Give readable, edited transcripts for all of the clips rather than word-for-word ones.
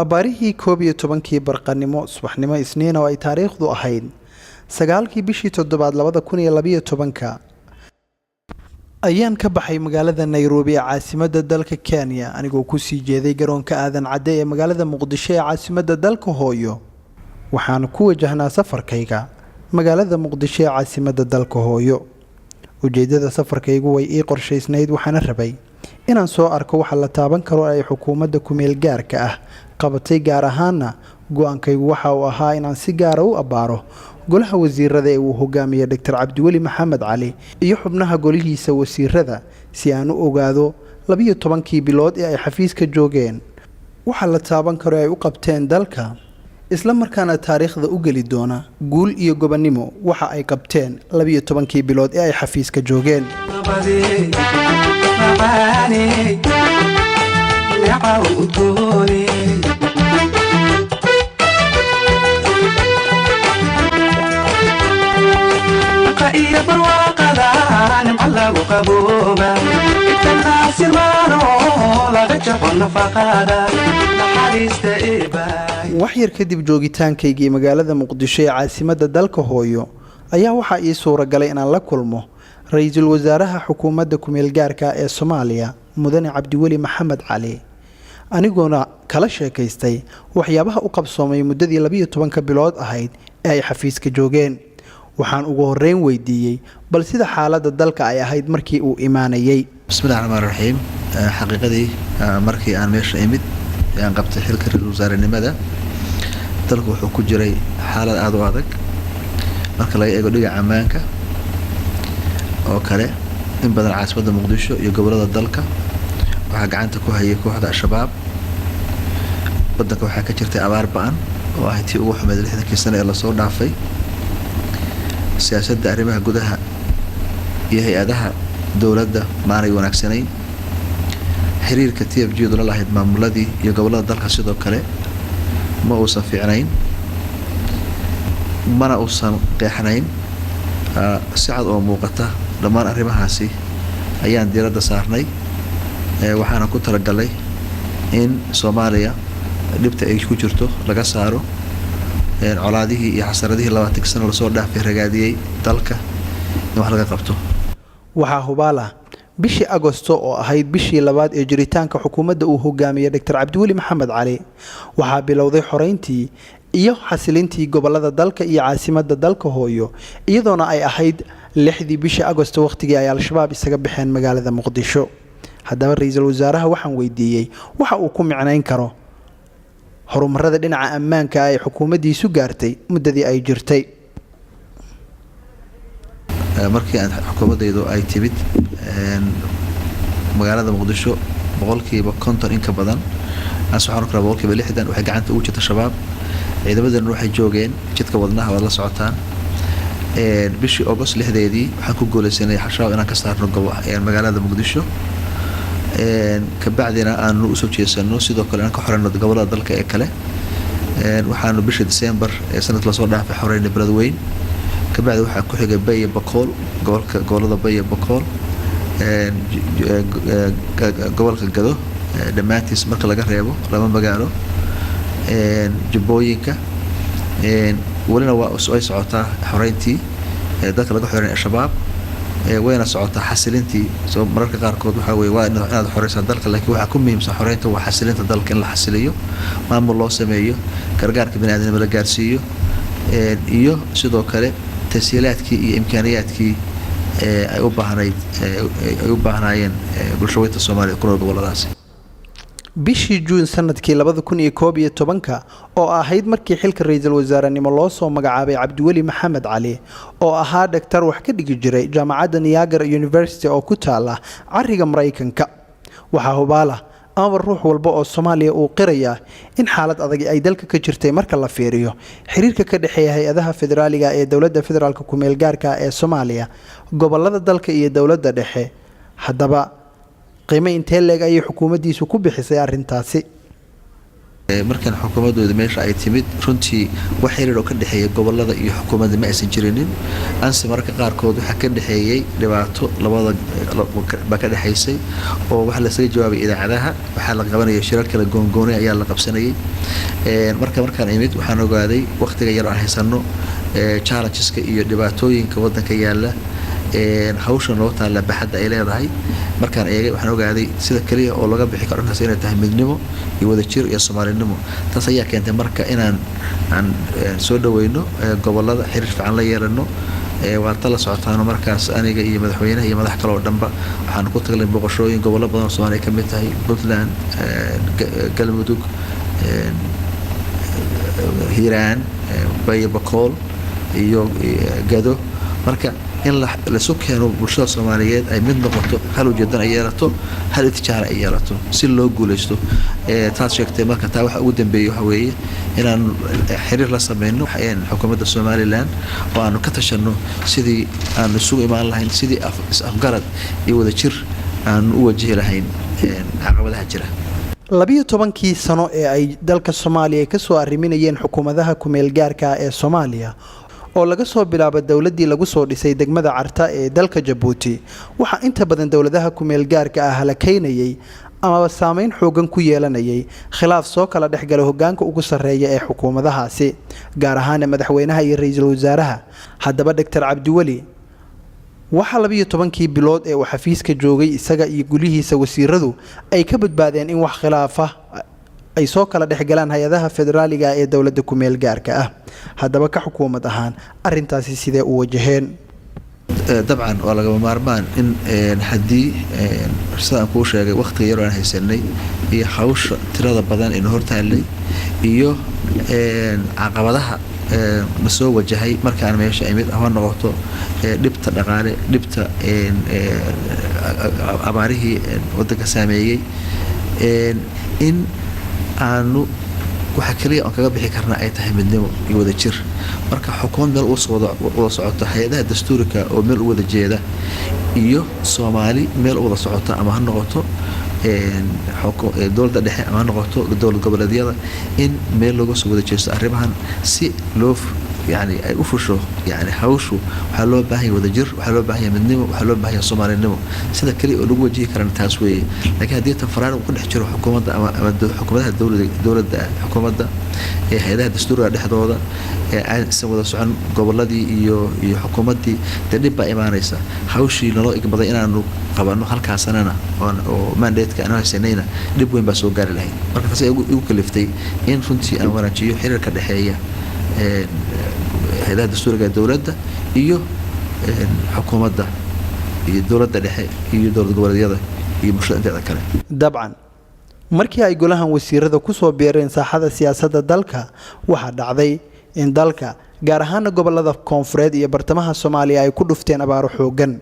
Abbaarihii 11-kii barqanimo subaxnimo Isniin oo ay taariikhdu ahayd 9-kii bishii toddobaad 2012-ka ayaan ka baxay magaalada Nairobi ee caasimadda dalka Kenya, anigoo kusii jeeday garoonka Aadan Cadde ee magaalada Muqdisho ee caasimadda dalka hooyo. Waxaan ku wajahnaa safarkayga magaalada Muqdisho ee caasimadda dalka hooyo. Ujeeddada safarkaygu way ii qorshaysnayd, waxaana rabay inaan soo arko waxa la taaban karo ay xukuumadda kumeel gaarka ah qabatay. Gaar ahaana go-aankaygu waxa uu ahaa inaan si gaara u abbaaro golaha wasiirada ee uu hogaamiye Doctor Cabdiweli Maxamed Cali iyo xubnaha golihiisa wasiirada, si aan u ogaado 12-kii bilood ee ay xafiiska joogeen waxa la taaban karo ay u qabteen dalka, isla markaana taariikhda u geli doona guul iyo gobonnimo waxa ay qabteen 12-kii bilood ee ay xafiiska joogeen. Wax yar kadib joogitaankaygii magaalada Muqdisho ee caasimadda dalka hooyo ayaa waxaa ii suuragalay inaan la kulmo ra-iisul wasaaraha xukuumadda kumeel gaarka ee Soomaaliya, Mudane Cabdiweli Maxamed Cali, anigoona kala sheekaystay waxyaabaha u qabsoomay muddadii 12-ka bilood ahayd ee ay xafiiska joogeen. Waxaan ugu horreyn weydiiyey bal sida xaaladda dalka ay ahayd markii uu imaanayay. Bismillahi raxmaan raxiim. Xaqiiqadii, markii aan meesha imid ee aan qabtay xilka ra-iisul wasaarenimada, dalku wuxuu ku jiray xaalad aada u adag marka laga eego dhinaca ammaanka oo kale. In badan caasimadda Muqdisho iyo gobolada dalka waxaa gacanta ku hayay kooxda Al-Shabaab. Wadanka waxaa ka jirtay abaar ba-an oo ahay tii ugu xumeyd 60-kii sano ee lasoo dhaafay. Siyaasadda arrimaha gudaha iyo hay-adaha dowladda maanay wanaagsanayn. Xiriirka TFG du la lahayd maamuladii iyo gobolada dalka sidoo kale ma uusan fiicnayn, mana uusan qeexnayn si cad oo muuqata. Dhammaan arrimahaasi ayaan diiradda saarnay, waxaana ku talagalay in Soomaaliya dhibta ay ku jirto laga saaro, colaadihii iyo xasaradihii 20-kii sano lasoo dhaafay ragaadiyey dalka in wax laga qabto. Waxaa hubaal ah, bishii Agosto oo ahayd bishii labaad ee jiritaanka xukuumadda uu hogaamiyey Doctor Cabdiweli Maxamed Cali, waxaa bilowday xoreyntii iyo xasilintii gobolada dalka iyo caasimadda dalka hooyo, iyadoona ay ahayd 6-dii bishii Agosto wakhtigii ay Al-Shabaab isaga baxeen magaalada Muqdisho. Haddaba ra-iisul wasaaraha waxaan weydiiyey waxa uu ku micnayn karo horumarada dhinaca ammaanka ay xukuumaddiisu gaartay muddadii ay jirtay. Markii aan xukuumaddaydu ay timid magaalada Muqdisho, 50% in ka badan, aan waxaan karaa 60%, waxay gacanta ugu jirta Shabaab. Ciidamadana waxay joogeen jidka wadnaha, waad la socotaan. Bishii August 6-deedii waxaan ku guuleysanay Shabaab inaan ka saarno magaalada Muqdisho, kabacdina aanu usoo jeesano sidoo kale inaan ka xoreyno gobolada dalka ee kale. Waxaanu bishii December ee sanadka lasoo dhaafay xoreynay Beledweyn. Kabacdi waxaa ku xigay Bay iyo Bakool, gobolka gobolada Bay iyo Bakool, gobolka Gado dhammaantiis marka laga reebo laba magaalo, Jubbooyinka. Welina waa ay socotaa xoreyntii dalka laga xoreynay Al-Shabaab, wayna socotaa xasilintii. Soo mararka qaarkood waxaa weye waa inaad xoreysaa dalka, laakiin waxaa ku muhiimsan xoreynta waa xasilinta dalka, in la xasiliyo, maamul loo sameeyo, gargaarka bini aadamnimo la gaarsiiyo, iyo sidoo kale tashiilaadkii iyo imkaaniyaadkii ay u baahnayd ay u baahnaayeen bulshaweynta Soomaaliya ku nool goboladaasi. Bishii Juun sanadkii 2011-ka oo ahayd markii xilka ra-iisul wasaarenimo loo soo magacaabay Cabdiweli Maxamed Cali, oo ahaa dhaktar wax ka dhigi jiray jaamacadda Niagara University oo ku taala cariga Maraykanka, waxaa hubaala amaba ruux walba oo Soomaaliya uu qirayaa in xaalad adag ay dalka ka jirtay marka la fiiriyo xiriirka ka dhexeeya hay-adaha federaaliga ee dowladda federaalka kumeel gaarka ee Soomaaliya, gobolada dalka iyo dowladda dhexe. Haddaba qiimo intee leeg ayay xukuumaddiisu ku bixisay arrintaasi? Markan xukuumadooda meesha ay timid, runtii wax xiriir oo ka dhexeeya gobolada iyo xukuumadda ma aysan jirinin. Anse mararka qaarkood waxaa ka dhexeeyey dhibaato labada baa ka dhexaysay, oo waxaa lasaga jawaabay idaacadaha, waxaa la qabanayay shirar kala goongoonay ayaa la qabsanayay. Marka markaan imid, waxaan ogaaday waqtiga yar aan haysano, challengeska iyo dhibaatooyinka wadanka yaala, hawsha noo taalla baxadda ay leedahay. Markaan eegay, waxaan ogaaday sida keliya oo laga bixi karo arrintaas inay tahay midnimo iyo wadajir iyo Soomaalinimo. Taas ayaa keentay marka inaan aan soo dhaweyno gobolada, xiriir fiican la yeelano. Waa ta la socotaano, markaas aniga iyo madaxweynaha iyo madax kale oo dhanba waxaan ku tagnay boqoshooyin gobollo badan oo Soomaaliya ka mid tahay: Puntland, Galmudug, Hiiraan, Bayo, Bakool iyo Gado. Marka in laisu keeno bulshada Soomaaliyeed, ay mid noqoto, hal ujeedan ay yeelato, hal itijaahna ay yeelato si loo guuleysto. Taad sheegtay marka, taa waxa ugu dambeeyey waxa weeye inaan xiriir la sameyno xukuumadda Somaliland oo aanu ka tashano sidii aanu isugu imaan lahayn, sidii is-afgarad iyo wadajir aanu u wajihi lahayn caqabadaha jira. 12-kii sano ee ay dalka Soomaaliya kasoo arriminayeen xukuumadaha kumeel gaarka ee Soomaaliya, oo laga soo bilaabo dowladdii lagu soo dhisay degmada Carta ee dalka Jabuuti, waxaa inta badan dowladaha kumeel gaarka ah halakaynayay amaba saameyn xoogan ku yeelanayay khilaaf soo kala dhexgala hogaanka ugu sarreeya ee xukuumadahaasi, gaar ahaana madaxweynaha iyo ra-iisul wasaaraha. Haddaba, Doctor Cabdiweli, waxaa 12-kii bilood ee uu xafiiska joogay isaga iyo gulihiisa wasiiradu ay ka badbaadeen in wax khilaafa ay soo kala dhexgalaan hay-adaha federaaliga ee dowladda kumeel gaarka ah. Haddaba, ka xukuumad ahaan arintaasi sidee u wajaheen? Dabcan waa lagama maarmaan in haddii, sida aan kuu sheegay, waqtiga yaroo aan haysanay iyo hawsha tirada badan inu hortaallay iyo caqabadaha na soo wajahay markaan meesha imid, ha noqoto dhibta dhaqaale, dhibta abaarihii wadanka saameeyey, in aanu waxa keliya oon kaga bixi karnaa ay tahay midnimo iyo wadajir. Marka xukuumad meel wada socoto, hay-adaha dastuurika oo meel u wada jeeda, iyo Soomaali meel u wada socota, ama ha noqoto dowladda dhexe ama ha noqoto dowlad goboleedyada, in meel looga soo wada jeesto arrimahan si loo yani ay u fusho yani hawshu, waxaa loo baahan yahay wadajir, waxaa loo baahan yahay midnimo, waxaa loo baahan yahay Soomaalinimo. Sida keliya oo lagu wajihi karana taas weeye. Laakiin haddii tafaraaruq ku dhex jiro xukuumadda ama xukuumadaha dowladda, xukuumadda ee hay-adaha dastuuriga dhexdooda, ee aysan wada socon goboladii iyo xukuumaddii, dee dhib baa imaanaysa. Hawshii naloo igmaday inaanu qabano halkaasanana oo mandate-ka aanu haysanayna dhib weyn baa soo gaari lahayd. Marka taas igu kaliftay in runtii aan wanaajiyo xiriirka dhexeeya hay-adaha dastuuriga dowladda iyo xukuumadda iyo dowladda dhexe iyo dowlad goboleedyada iyo bulshada inteeda kale. Dabcan, markii ay golahan wasiirada kusoo biireen saaxada siyaasadda dalka, waxaa dhacday in dalka, gaar ahaana gobolada koonfureed iyo bartamaha Soomaaliya, ay ku dhufteen abaaro xoogan.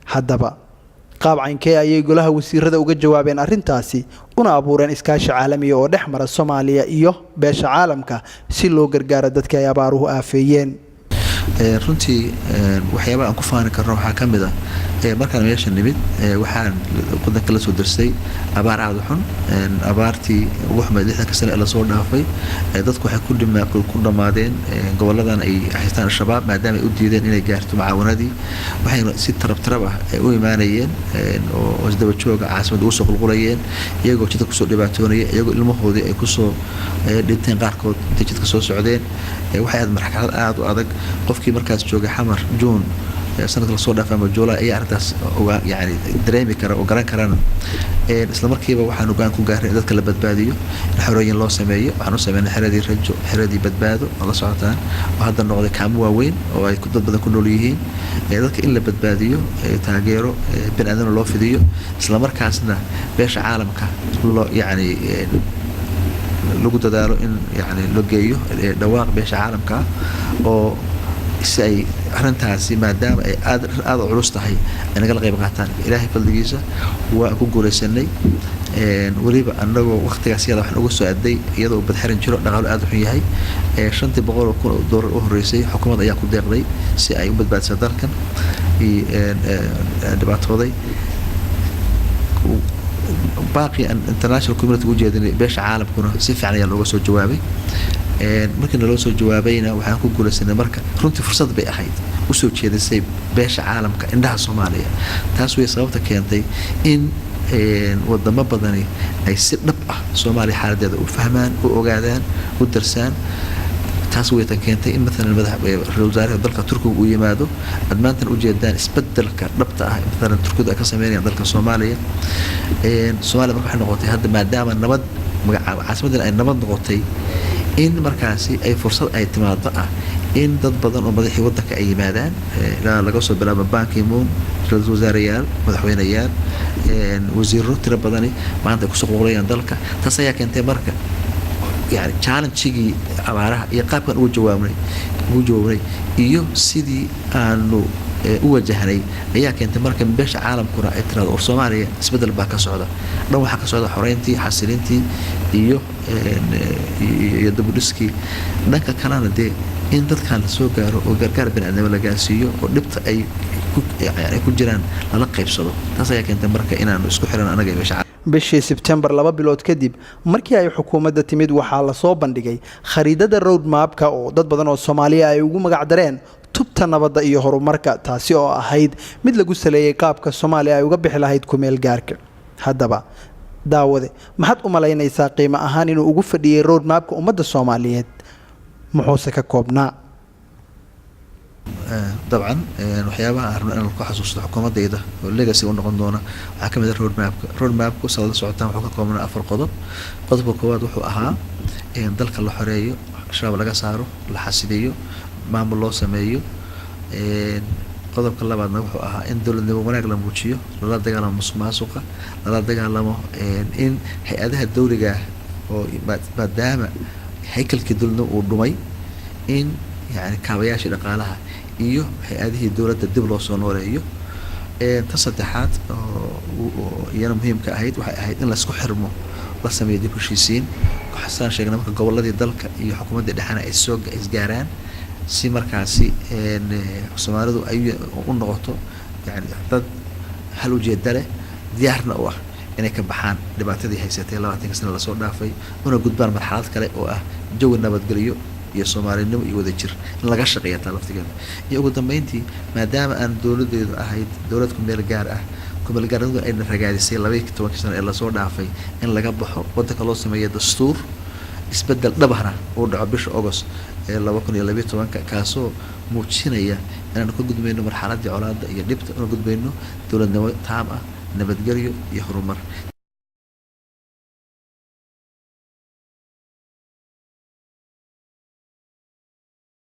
Haddaba, qaab caynkee ayay golaha wasiirada uga jawaabeen arrintaasi, una abuureen iskaashi caalamiya oo dhex mara Soomaaliya iyo beesha caalamka si loo gargaaro dadka ay abaaruhu aafeeyeen? Runtii waxyaabaha aan ku faani karno waxaa ka mid ah, markaan meesha nimid, waxaan wadanka la soo darsay abaar aada u xun, abaartii ugu xumayd 60-ka sane ee lasoo dhaafay. Dadku waxay ku dhammaadeen goboladan ay haystaan Al-Shabaab, maadaama ay u diideen inay gaarto macaawanadii. Waxayna si tarab tarab ah u imaanayeen oo isdaba jooga caasimadda ugu soo qulqulayeen, iyagoo jidka kusoo dhibaatoonaya, iyagoo ilmahoodii ay kusoo dhinteen qaarkood intay jidka soo socdeen. Waxay ahayd marxalad aada u adag. Qofkii markaas joogay Xamar Juun sanadka lasoo dhaafay ama July ayaa arrintaas ogaa, yani dareemi kara oo garan karana. Isla markiiba waxaan go'aan ku gaaray in dadka la badbaadiyo, in xerooyin loo sameeyo. Waxaan u sameynay xeradii Rajo, xeradii Badbaado oo la socotaan, oo hadda noqday kaamo waaweyn oo ay dad badan ku nool yihiin. Dadka in la badbaadiyo, taageero bini aadamna loo fidiyo, isla markaasna beesha caalamka loo yacni lagu dadaalo in yani loo geeyo dhawaaq beesha caalamka oo si ay arrintaasi, maadaama ay aad aada u culus tahay, ay nagala qayb qaataan. Ilaahay fadligiisa waa ku guulaysanay. Weliba anagoo waqtigaas iyada waxaan uga soo aday iyadoo badxiran jiro, dhaqaalo aada u xun yahay. 500,000 dollar u horreysay xukuumad ayaa ku deeqday si ay u badbaadisa dalkan dhibaatooday. Baaqii aan international community u jeedinay, beesha caalamkuna si fiican ayaa looga soo jawaabay. Markii naloo soo jawaabayna, waxaan ku guulaysanay marka runtii fursad bay ahayd usoo jeedisay beesha caalamka indhaha Soomaaliya. Taas way sababta keentay in wadamo badani ay si dhab ah Soomaaliya xaaladeeda u fahmaan, u ogaadaan, u darsaan. Taas waytan keentay in maalan madax ra-iisul wasaaraha dalka Turkiga uu yimaado. Aad maantan ujeedaan isbedelka dhabta ah maalan Turkidu ay ka sameynayaan dalka Soomaaliya. Soomaaliya marka waxay noqotay hadda, maadaama nabad caasimaddan ay nabad noqotay, in markaasi ay fursad ay timaado ah in dad badan oo madaxii waddanka ay yimaadaan, ilaa laga soo bilaabo Ban Ki-moon, ra-iisul wasaareyaal, madaxweyneyaal, wasiiro tiro badani maanta ay kusoo qulqulayaan dalka. Taas ayaa keentay marka yani challenge-gii abaaraha iyo qaabkan ugu jawaabnay iyo sidii aanu u wajahnay ayaa keentay marka beesha caalamkuna ay tirado, "War, Soomaaliya isbeddel baa ka socda." Dhan waxaa ka socda xoreyntii, xasilintii iyo dabudhiskii. Dhanka kalena dee in dadkan la soo gaaro oo gargaar biniadnimo la gaarsiiyo oo dhibta ay ku jiraan lala qaybsado. Taas ayaa keentay marka inaanu isku xiran anaga iyo beesha. Bishii Sebtembar, 2 bilood kadib markii ay xukuumadda timid, waxaa lasoo bandhigay khariidada road mapka oo dad badan oo Soomaaliya ay ugu magacdareen tubta nabadda iyo horumarka, taasi oo ahayd mid lagu saleeyey qaabka Soomaaliya ay uga bixi lahayd kumeel gaarka. Haddaba daawade, maxaad u malaynaysaa qiimo ahaan inuu ugu fadhiyey road mapka ummadda Soomaaliyeed? Muxuuse ka koobnaa? Dabcan, waxyaabaha aan rabno inaan ku xasuusto xukuumadayda oo legacy u noqon doona waxaa kamid ah road mapka. Road mapku, saad la socotaan, wuxuu ka koobnaa afar qodob. Qodobka koowaad wuxuu ahaa in dalka la xoreeyo, Shabaab laga saaro, la xasiliyo, maamul loo sameeyo. Qodobka labaadna wuxuu ahaa in dowladnimo wanaag la muujiyo, lala dagaalamo musuqmaasuqa, lala dagaalamo in hay-adaha dowliga ah oo maadaama haykalkii dowladnimo uu dhumay, in yani kaabayaashii dhaqaalaha iyo hay-adihii dowladda dib loo soo nooleeyo. Ta saddexaad oo iyana muhiimka ahayd waxay ahayd in laisku xirmo, la sameeyo dib heshiisiin, saan sheegnay marka goboladii dalka iyo xukuumaddii dhexena ay soo isgaaraan, si markaasi Soomaalidu ay u noqoto yani dad hal ujeeda leh, diyaarna u ah inay ka baxaan dhibaatadii haysatay 20-ka sana lasoo dhaafay, una gudbaan marxalad kale oo ah jawi nabadgelyo iyo Soomaalinimo iyo wadajir in laga shaqeeya taa laftigeeda. Iyo ugu dambeyntii, maadaama aan dowladeedu ahayd dowlad ku meel gaar ah, kumeel gaarnimadu ayna ragaadisay 12-kii sano ee lasoo dhaafay, in laga baxo, waddanka loo sameeyo dastuur, isbedel dhabahna uu dhaco bisha August ee 2012-ka, kaasoo muujinaya inaanu ka gudbayno marxaladii colaadda iyo dhibta, una gudbayno dowladnimo taam ah, nabadgelyo iyo horumar.